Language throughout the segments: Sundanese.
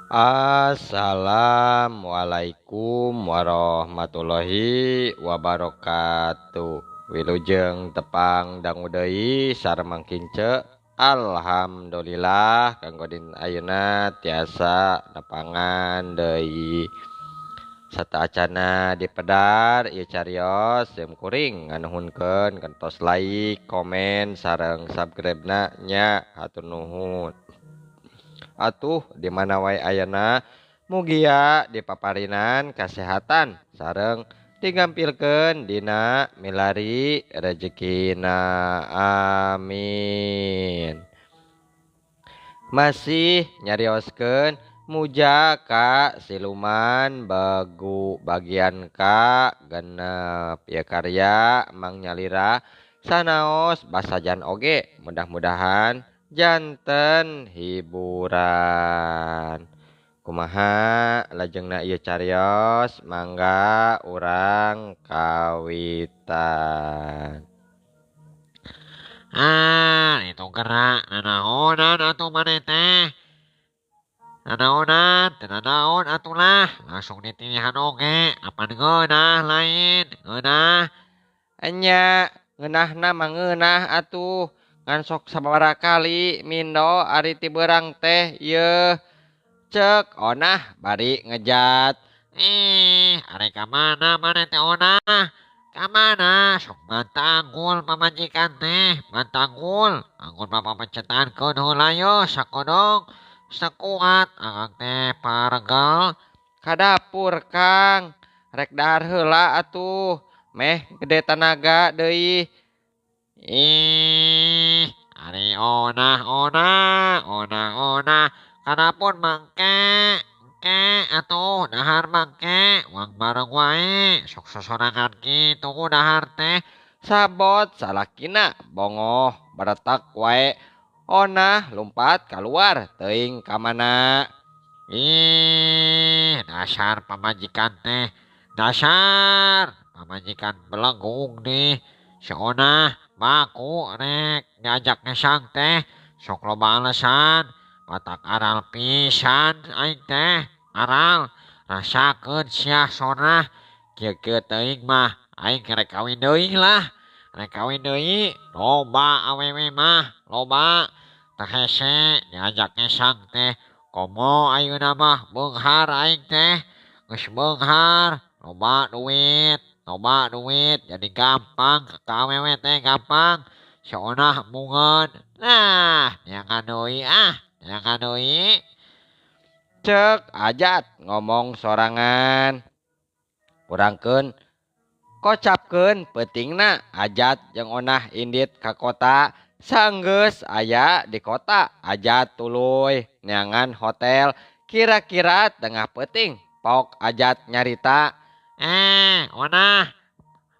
Assalamualaikum warahmatullahi wabarakatuh. Wilujeng tepang dangu deui sareng kince. Alhamdulillah kanggo dinten ayeuna tiasa nepangan deui. Sataacana dipedar ieu carios sim kuring nganuhunkeun kantos like, komen sareng subscribe-na nya hatur nuhun. Atuh di mana wae ayana mugia dipaparinan kasehatan sareng digampilkeun dina milari rejekina, amin. Masih nyarioskeun muja ka siluman begu bagian ka genep ieu karya Mang Nyalira sanaos basajan oge mudah-mudahan janten hiburan. Kumaha lajengna ieu carios mangga urang kawitan. Ah, itu gerak nanaonan atuh maneh teh. Nanaonan, teu nanaon atuh lah, langsung ditilihan oge, apan ngeunah lain, ngeunah. Enya, ngeunahna mah ngeunah atuh. Ngan sok sababaraha kali mindo ari ti beurang teh yeuh. Cek onah bari ngejat. Ih, ari ka mana maneh teh onah? Ka mana? Sok bantanggul pamajikan teh, bantanggul. Anggun mah papencetankeun heula yeuh sakodong. Sekuat akang teh paregel. Ka dapur Kang, rek dahar heula atuh, meh gede tanaga deui. Ih, ari onah onah, onah onah, ka dapur mangke, engke atuh dahar mangke, wang bareng wae, sok sosorangan kitu dahar teh. Sabot salakina bongoh baretak wae. Onah lumpat kaluar teuing ka mana. Ih, dasar pamajikan teh, dasar pamajikan belegung nih. Si onah baku rek diajak ngesang teh, sok loba alasan, matak aral pisan aing teh, aral rasakeun sia sonah. Kieu-kieu teuing mah aing rek kawin deui lah, rek kawin deui, loba awewe mah, loba teu hese diajak ngesang teh. Komo ayeuna mah beunghar aing teh, geus beunghar, loba duit. Loba duit jadi gampang ka awewe teh gampang. Si onah mungeun. Nah, neangan deui ah, neangan deui. Cek Ajat ngomong sorangan. Kurangkeun kocapkeun peutingna Ajat jeung onah indit ka kota. Sanggeus aya di kota Ajat tuluy neangan hotel kira-kira tengah peuting. Pok Ajat nyarita. Onah,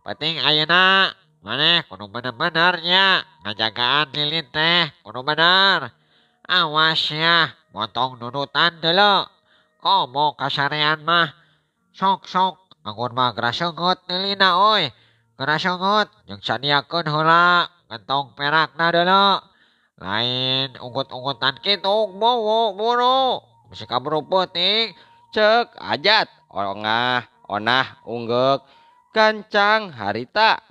penting ayeuna maneh kudu bener-bener nya ngajagaan lilin teh kudu bener. Awas ya, motong dudutan deuleu. Komo kasarean mah. Sok-sok anggur mah geura seungeut lilina euy. Geura seungeut jeung sadiakeun heula gentong perakna deuleu. Lain unggut-unggutan kitu bowo buru. Bisi kaburu peuting. Cek Ajat ongah onah unggeuk gancang harita.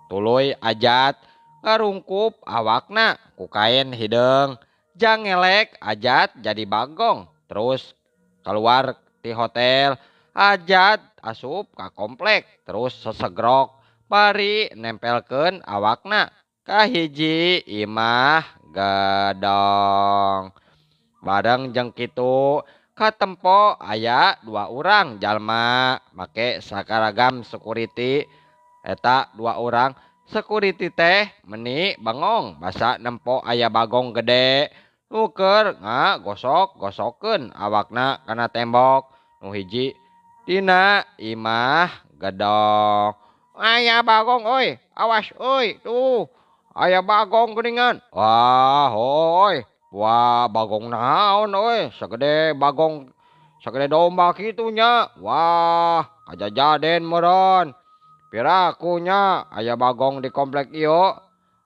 Tuluy Ajat ngarungkup awakna ku kain hideung. Jangelek Ajat jadi bagong. Terus keluar ti hotel. Ajat asup ka komplek. Terus sesegrok bari nempelkeun awakna ka hiji imah gedong. Bareng jeung kitu katempo aya dua urang jalma make sakaragam security. Eta dua urang security teh meni bengong basa nempo aya bagong gede. Nu keur ngagosok-gosokeun awakna kana tembok. Nu hiji dina imah gedong. Aya bagong euy, awas euy, tuh aya bagong geuningan. Wah heuy. Wah bagong naon euy, sagede bagong sagede domba kitu nya. Wah kajajaden meureun. Piraku nya aya bagong di komplek ieu.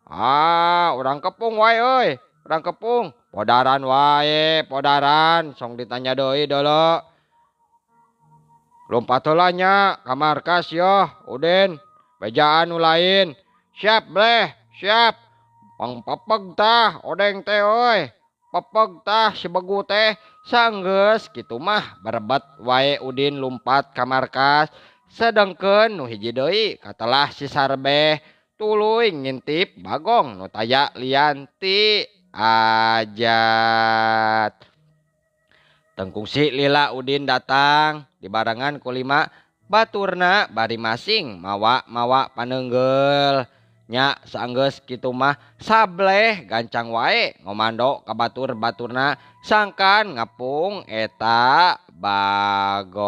Ah urang kepung wae euy. Urang kepung. Podaran wae, podaran, song ditanya deui deuleu. Lompat heula nya ka markas yoh, Udin. Bejaan nu lain. Siap bleh, siap. Pang pepeg tah odeng teh euy. Pepeg tah si begu teh. Sanggeus kitu mah berebet wae Udin lumpat ka markas. Sedengkeun nu hiji deui katelah si Sarbeh tuluy ngintip Bagong nu taya lian ti Ajat. Tengkungsi lila Udin datang dibarengan ku 5 baturna bari masing mawa-mawa paneunggeul. Nya saenggeus kitu mah Sableh gancang wae ngomando ka batur-baturna sangkan ngepung eta Bagong.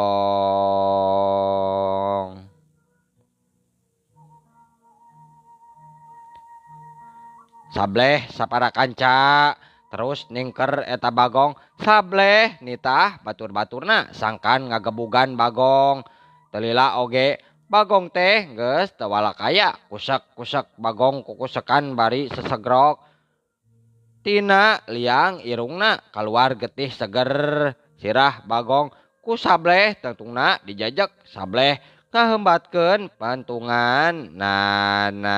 Sableh sapara kanca terus ningker eta Bagong. Sableh nitah batur-baturna sangkan ngagebugan Bagong. Telila oge Bagong teh geus teu walakaya kusek-kusek Bagong kukusekan bari sesegrok. Tina liang irungna kaluar getih seger. Sirah Bagong ku Sableh tungtungna dijajek. Sableh ngahembatkeun pantungan nana.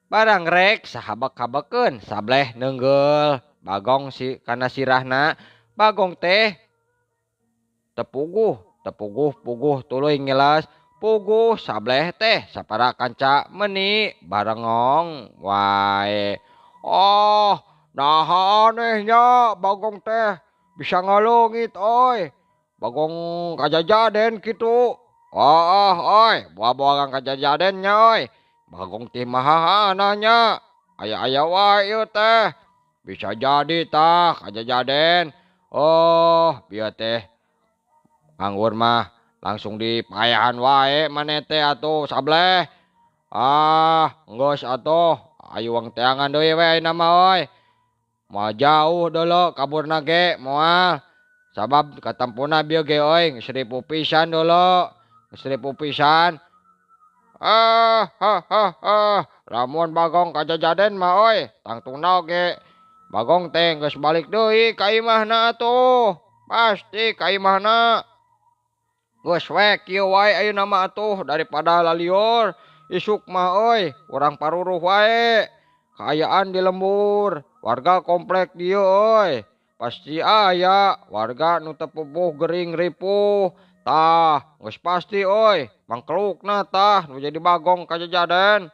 Barang rek sahabek-habekeun Sableh neunggeul Bagong si kana sirahna. Bagong teh tepuguh, tepuguh puguh tuluy ngilas. Puguh Sableh teh sapara kanca meni barengong wae. Oh, naha anehnya Bagong teh bisa ngaleungit euy. Bagong kajajaden kitu. Oh, oi, buah-buahan kajajaden nya euy. Bagong teh maha nya. Aya-aya wae ieu teh. Bisa jadi tah kajajaden. Oh, bieu teh nganggur mah langsung dipayahan wae maneh teh atuh Sableh. Ah, geus atuh, ayu wang teangan deui we ayeuna mah euy. Moal jauh deuleu kaburna ge moal. Sabab katempona bieu ge euy geus ripuh pisan deuleu. Geus ripuh pisan. Ah, ha, ha, ha. Lamun Bagong kajajaden mah euy, tangtungna oge Bagong teh geus balik deui ka imahna atuh. Pasti ka imahna. Geus we kieu wae ayeuna mah atuh daripada lalieur isuk mah euy, urang paruruh wae. Kaayaan di lembur, warga komplek dieu euy. Pasti aya warga nu teu pupuh gering ripuh. Tah, geus pasti euy, mangkelukna tah nu jadi Bagong kajajaden.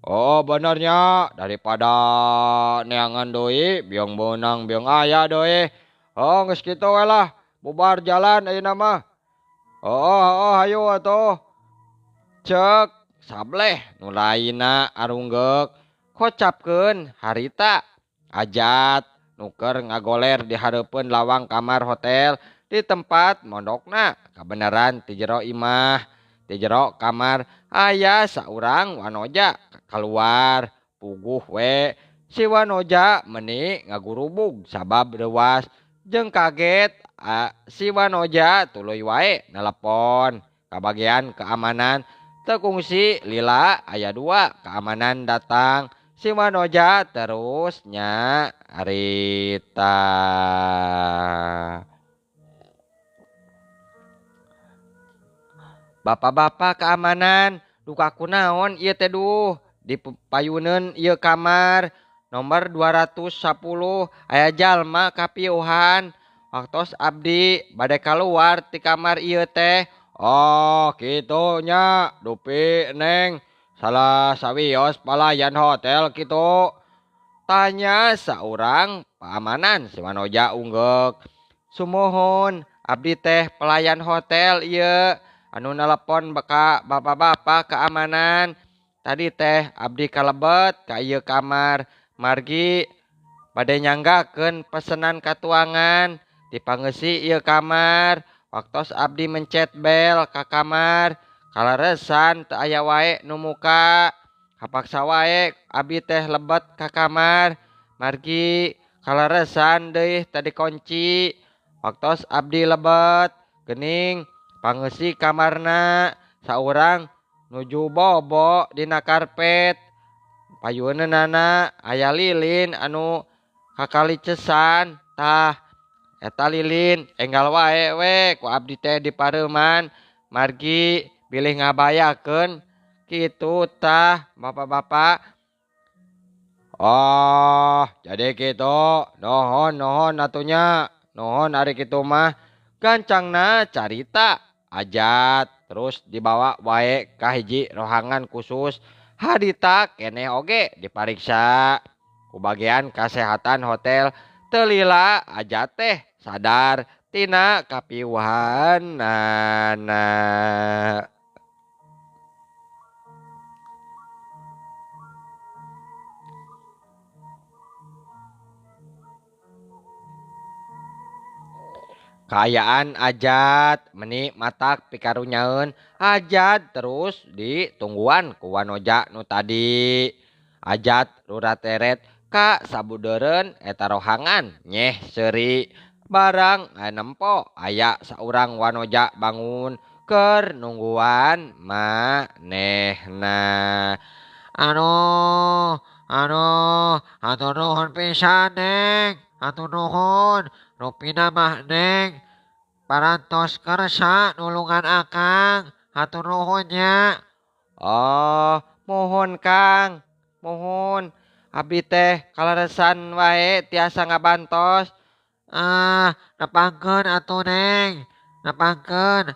Oh, benernya daripada neangan deui, biong beunang biong aya deui. Oh, geus kitu we lah, bubar jalan ayeuna mah. Oh, oh, hayu atuh. Cek Sableh nu lainna arunggeuk kocapkeun harita. Ajat nuker ngagoler di hareupeun lawang kamar hotel di tempat mondokna. Kabeneran ti jero imah, ti jero kamar aya saurang wanoja keluar. Puguh we si wanoja meni ngagurubug sabab reuas jeung kaget. Si wanoja tuluy wae nelepon ka bagian keamanan. Teu kungsi lila aya 2 keamanan datang. Si wanoja terus nyarita. Bapak-bapak keamanan, duka kunaon ieu teh duh di payuneun ieu kamar nomor 210 aya jalma kapiuhan. Waktos abdi bade kaluar ti kamar ieu teh. Oh, kitu nya, dupi neng salah sawios palayan hotel kitu. Tanya saurang paamanan si Wanoja unggeuk. Sumuhun, abdi teh pelayan hotel ieu anu nelepon ka bapak-bapak keamanan. Tadi teh abdi kalebet ka ieu kamar margi bade nyanggakeun pesenan katuangan. Dipangeusi ieu kamar. Waktos abdi mencet bel ka kamar, kaleresan teu aya wae nu muka. Kapaksa wae abdi teh lebet ka kamar, margi kaleresan deui tadi kunci. Waktos abdi lebet, geuning pangeusi kamarna saurang Nuju bobo dina karpet. Payuneunana aya lilin anu kakalicesan. Tah eta lilin enggal wae we ku abdi teh dipareuman margi bilih ngabayakeun kitu tah bapak-bapak. Oh, jadi kitu. Nuhun nuhun atunya. Nuhun ari kitu mah. Gancangna carita Ajat terus dibawa wae ka hiji rohangan khusus. Harita keneh oge dipariksa ku bagian kasehatan hotel. Teu lila Ajat teh sadar tina kapiwuhanana. Kaayaan Ajat meni matak pikarunyaeun. Ajat terus ditungguan ku wanoja nu tadi. Ajat rurateret ka sabudeureun eta rohangan nyeh seuri. Barang nempo aya saurang wanoja bangun keur nungguan manehna. Aduh, aduh, hatur nuhun pisan Neng, hatur nuhun. Rupina mah Neng parantos kersa nulungan akang, hatur nuhun nya. Oh, muhun Kang, muhun. Abdi teh kaleresan wae tiasa ngabantos. Ah, nepangkeun atuh Neng, nepangkeun.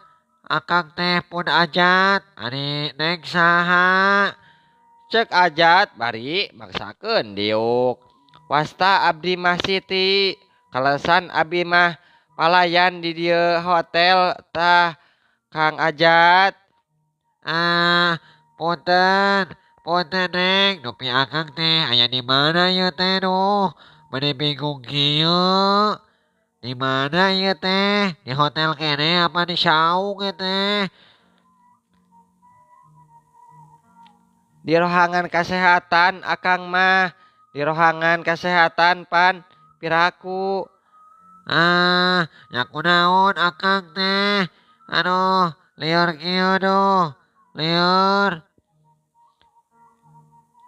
Akang teh pun Ajat, ari Neng saha? Cek Ajat bari maksakeun diuk. Wasta abdi mah Siti. Kaleresan abdi mah palayan di dieu hotel tah Kang Ajat. Ah, punten, punten Neng, dupi akang teh aya di mana ieu teh duh? Bade bingung kieu. Di mana ieu teh? Di hotel keneh apa di saung ieu teh? Di rohangan kasehatan akang mah, di rohangan kasehatan pan piraku. Ah, nya kunaon akang teh? Aduh, lieur kieu duh, lieur.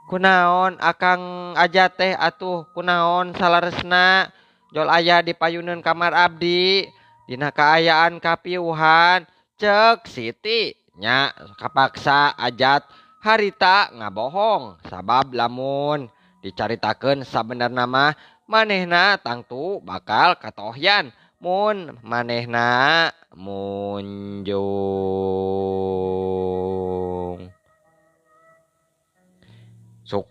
Kunaon akang Ajat teh atuh kunaon salaresna jol aya di payuneun kamar abdi dina kaayaan kapiuhan. Cek Siti nya kapaksa Ajat harita ngabohong sabab lamun dicaritakeun sabenerna mah manehna tangtu bakal katohyan mun manehna munjung. Sok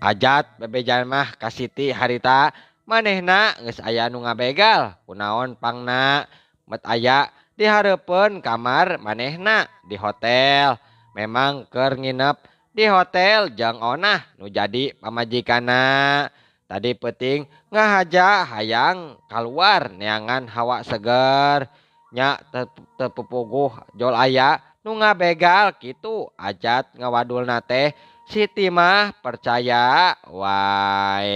Ajat bebejan mah ka Siti harita manehna geus aya nu ngabegal kunaon pangna met aya di hareupeun kamar manehna di hotel. Memang keur nginep di hotel jeung onah nu jadi pamajikanna. Tadi peuting ngahaja hayang kaluar neangan hawa seger nya teu pupuguh jol aya nu ngabegal kitu. Ajat ngawadulna teh Siti mah percaya wae.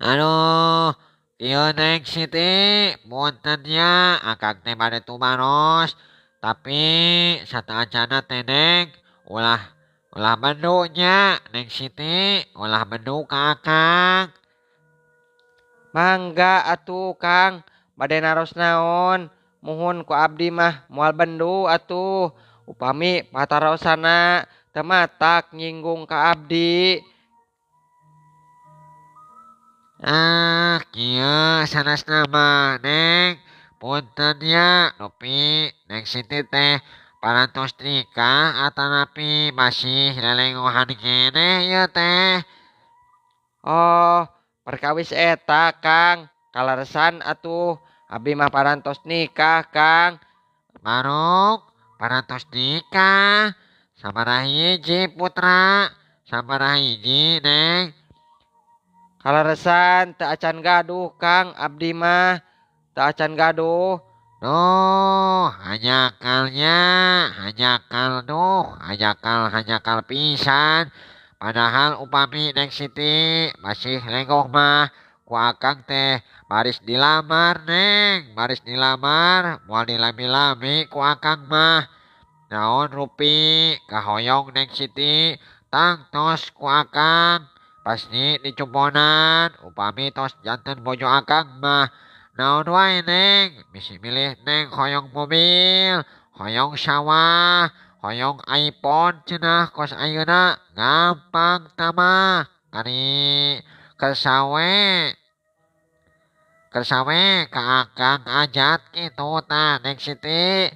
Aduh, ieu Neng Siti, punten nya akang teh bade tumaros, tapi sateuacanna teh Neng ulah ulah bendu nya Neng Siti, ulah bendu ka akang. Mangga atuh Kang, bade naros naon? Muhun ku abdi mah moal bendu atuh. Upami patarosana teu matak nyinggung ka abdi. Ah, kieu sanesna mah Neng, punten nya dupi Neng Siti teh parantos nikah atanapi masih lelengohan keneh ieu teh. Oh, perkawis eta Kang, kaleresan atuh abdi mah parantos nikah Kang. Baruk parantos nikah sabaraha hiji putra, sabaraha hiji Neng? Kaleresan teu acan gaduh Kang abdi mah, teu acan gaduh. Duh, hanjakalnya, hanjakal duh, hanjakal hanjakal pisan. Padahal upami Neng Siti masih lengoh mah Ku akang teh baris dilamar Neng, baris dilamar, moal dilami-lami ku akang mah. Naon rupi kahoyong Neng Siti tangtos ku akang pasti dicumponan upami tos janten bojo akang mah. Naon wae Neng, bisi milih Neng hoyong mobil, hoyong sawah, hoyong iPhone cenah kos ayeuna gampang tamah kari kersawe. Kersawe ka akang Ajat kitu tah Neng Siti.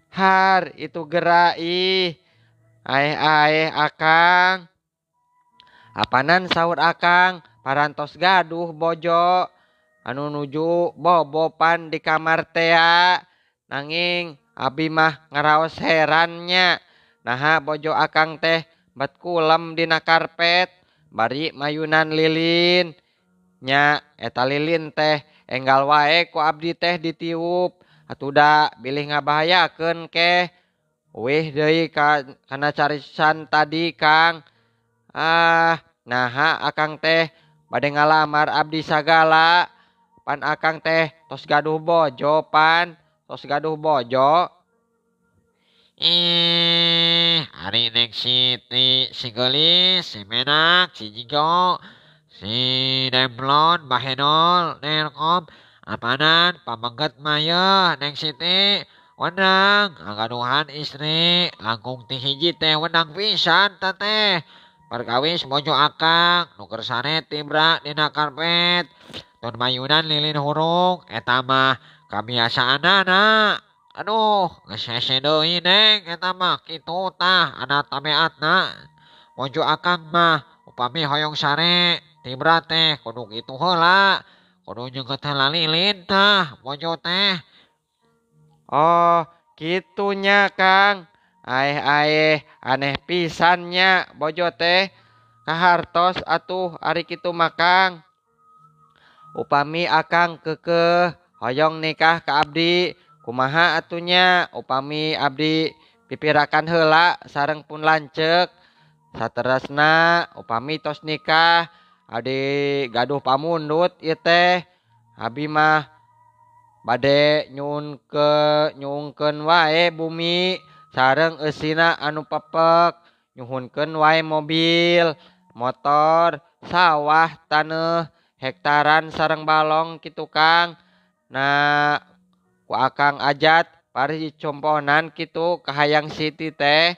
Har itu gerak ih. Aeh-aeh akang. Apanan saur akang parantos gaduh bojo anu nuju bobopan di kamar tea. Nanging abi mah ngaraos herannya. Naha bojo akang teh bet kulem dina karpet bari mayunan lilin. Nya eta lilin teh enggal wae ku abdi teh ditiup. Atuh da bilih ngabahayakeun keh. Wih deui kana carisan tadi Kang. Ah, naha akang teh bade ngalamar abdi sagala. Pan akang teh tos gaduh bojo pan, tos gaduh bojo. Ih, ari Neng Siti si geulis, si menak, si jigo, si demplon, bahenol, nelkom, apanan pamengket mah yeuh Neng Siti. Wenang ngagaduhan istri langkung ti hiji teh wenang pisan teh teh. Perkawis bojo akang nu keur sare tibra dina karpet. Tun mayunan lilin hurung eta mah kabiasaanana. Aduh, geus hese deui Neng eta mah kitu tah adat tabeatna. Bojo akang mah upami hoyong sare tibra teh kudu kitu heula. Kudu nyeukeut heula lilin tah bojo teh. Oh, kitunya Kang. Aeh-aeh aneh pisannya bojo teh. Kahartos atuh ari kitu mah Kang. Upami akang keukeuh hoyong nikah ka abdi, kumaha atunya upami abdi pipirakan heula sareng pun lanceuk. Saterasna upami tos nikah abdi gaduh pamundut ieu teh. Abi mah bade nyuhunkeun wae bumi sareng eusina anu pepek, nyuhunkeun wae mobil, motor, sawah, taneuh, hektaran sareng balong kitu Kang. Nah, ku akang Ajat pari dicomponan kitu kahayang Siti teh.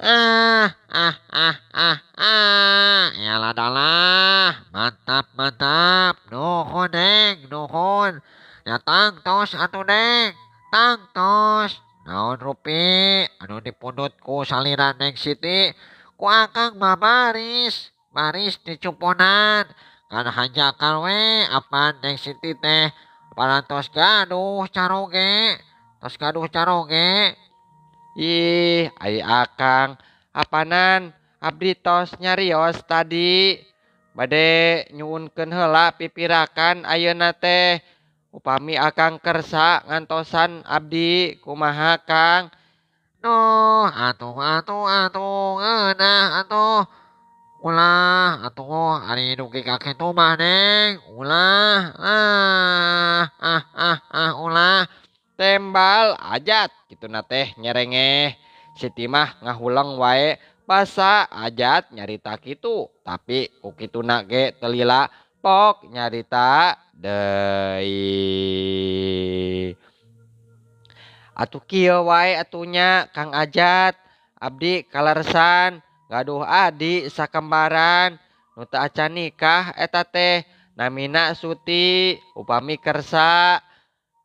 Ah ah ah ah ah, yalah dalah, mantap mantap, nuhun Neng, nuhun. Ya tangtos atuh Neng, tangtos. Naon rupi anu dipundhut ku salira Neng Siti, ku akang mah baris, baris dicumponan. Kana hanjakal we apan Neng Siti teh parantos gaduh caroge, tos gaduh caroge. Ih, ai akang, apanan abdi tos nyarios tadi. Bade nyuhunkeun heula pipirakan ayeuna teh. Upami akang kersa ngantosan abdi kumaha Kang? Duh, atuh atuh atuh ngeunah atuh. Ulah atuh ari dugi ka kitu mah Neng, ulah ah ah ah ah ulah. Tembal Ajat kituna teh nyerengeh. Siti mah ngahuleng wae basa Ajat nyarita kitu, tapi ku kituna ge teu lila pok nyarita deui. Atuh kieu wae atunya Kang Ajat, abdi kaleresan gaduh adi sakembaran nu teu acan nikah eta teh namina Suti upami kersa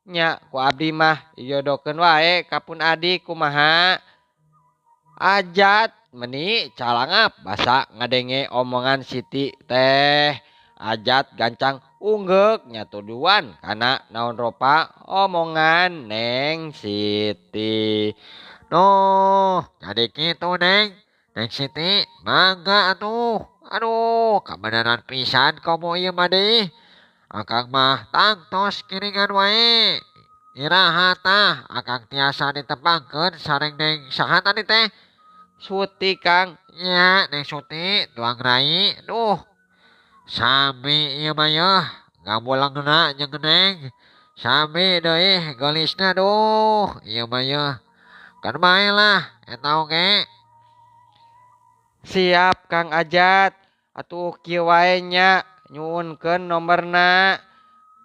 nya ku abdi mah dijodohkeun wae ka pun adi kumaha. Ajat meni calangap basa ngadenge omongan Siti teh. Ajat gancang unggeuk nyatujuan kana naon rupa omongan Neng Siti. Duh, jadi kitu Neng. Neng Siti mangga atuh. Aduh, kabeneran pisan komo ieu mah deui. Akang mah tangtos kiringan wae. Iraha tah akang tiasa ditepangkeun sareng Neng saha tadi teh? Suti Kang. Nya, Neng Suti tuang rai. Duh. Sami ieu mah yeuh ngamulangna jeung neng. Sami deui geulisna duh ieu mah yeuh. Kan bae lah eta oge. Siap Kang Ajat. Atuh kieu wae nya nyuhunkeun nomorna.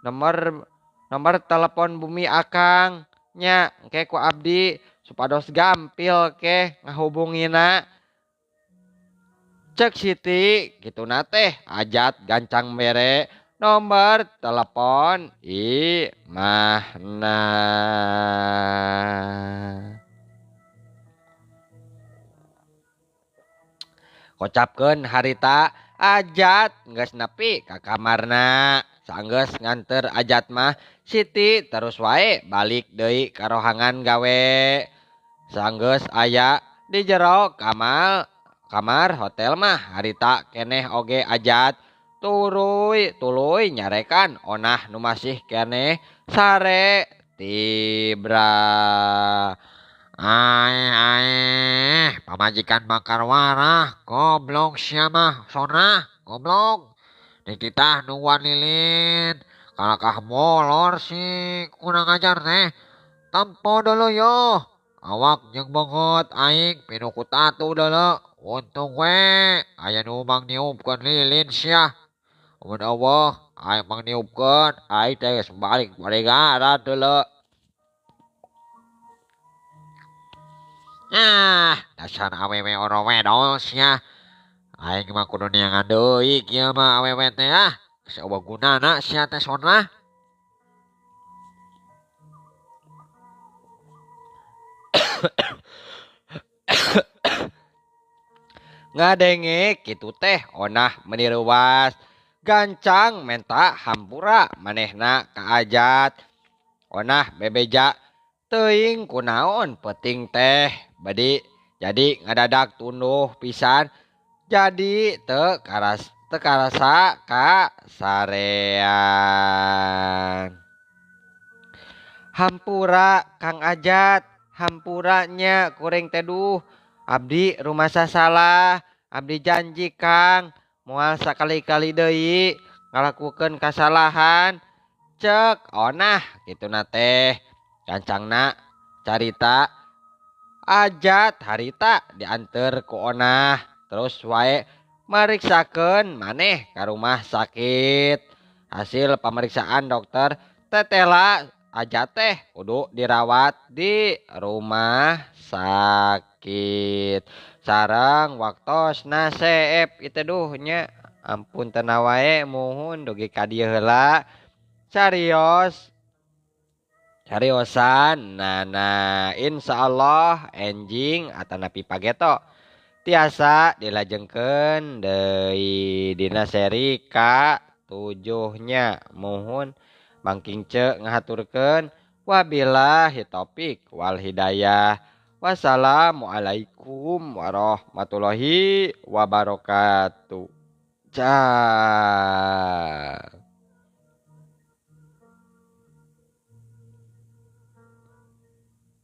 Nomor telepon bumi akang nya engke ku abdi supados gampil ke ngahubungina. Cek Siti kituna teh Ajat gancang mere nomor telepon imahna. Kocapkeun harita Ajat geus nepi ka kamarna. Sanggeus nganter Ajat mah Siti terus wae balik deui ka rohangan gawe. Sanggeus aya di jero kamar hotel mah harita keneh oge Ajat tuluy nyarekan onah nu masih keneh sare tibra. Aeh aeh pamajikan bakar warah goblok sia mah sona goblok. Dititah nungguan lilin kalakah molor si kurang ajar teh. Tempo dulu yo awak jeung beungeut aing pinuh ku tatu deuleu. Untung we aya nu mang niupkeun lilin sia. Mun eueuh aing mang niupkeun aing teh geus balik baregara deuleu. Ah, dasar awewe oro wedol sia. Aing mah kudu neangan deui kieu mah awewe teh ah. Geus eueuh gunana sia teh sona. Ngadenge kitu teh onah meuni reuwas. Gancang menta hampura manehna ka Ajat. Onah bebeja teuing kunaon peuting teh badi jadi ngadadak tunduh pisan. Jadi teu karasa ka sarean. Hampura Kang Ajat, hampuranya kuring teh duh. Abdi rumasa salah, abdi janji Kang moal sakali-kali deui ngalakukeun kasalahan. Cek onah kituna teh. Gancangna carita Ajat harita dianter ku onah. Terus wae mariksakeun maneh ka rumah sakit. Hasil pemeriksaan dokter tetela Ajat teh kudu dirawat di rumah sakit. Sareng waktosna seep ieu duh nya. Ampun tena wae muhun dugi ka dieu heula. Carios cariosan nana insyaallah enjing atanapi pageto tiasa dilajengkeun deui dina seri ka-7 nya. Muhun Bangking ce ngahaturkeun wabillahi taufik wal hidayah. Wassalamualaikum warahmatullahi wabarakatuh. Cah.